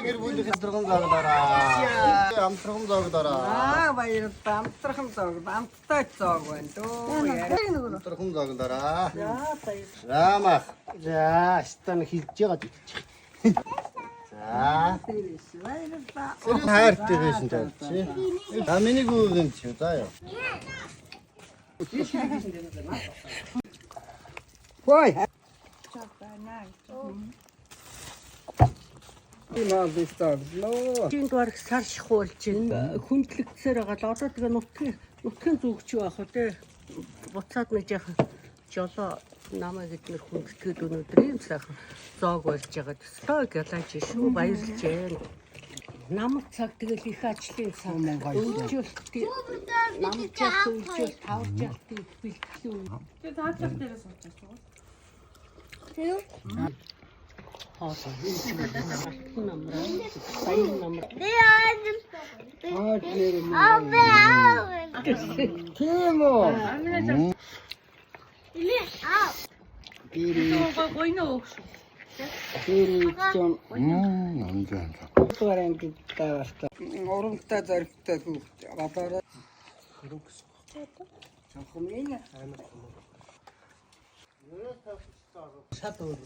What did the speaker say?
Гэр бүлийн амтрхан зооглоорой. Амтрхан зооглоорой. Аа, баярлалаа. Амтрхан зоог, амттай зоог байна дөө. Амтрхан зооглоорой. За, баярлалаа. За мах. За, стан хилж байгаа ч. За. Баярлалаа. Тэр хайртай байсан чи. За миний гүүг юм чи. За яа. Хой. Имаа бистаглоо. Жин дугаар сар шихуулж байна. Хүндлэгдсээр байгаа л одоо тэгээ нутгийн зүгч юу ах вэ те. Буцаад нэг яхан жолоо намайг эднэр хүндэтгээд өнөөдөр ийм сайхан зоог болж байгаа. Төстой галаач шүү, баярлж байна. Намар цаг тэгэл их ажлын цаг. Үйлжүүлэлт намжаалт үйлжүүлэлт тавжаалтын бэлтгэл үе. Тэгээ таатлах дээрээ сууж байгаа шүү. Хоолой энэ ч алтан намраа баян намар. Аа, нэр юм. Тийм үү? Би Гой гойно өг шүү. тэр чинь Намжаа. дугаар ангид тавьсан. Урамтай зоригтой хүүхд. Бабаараа. Чухамын Шат өөр.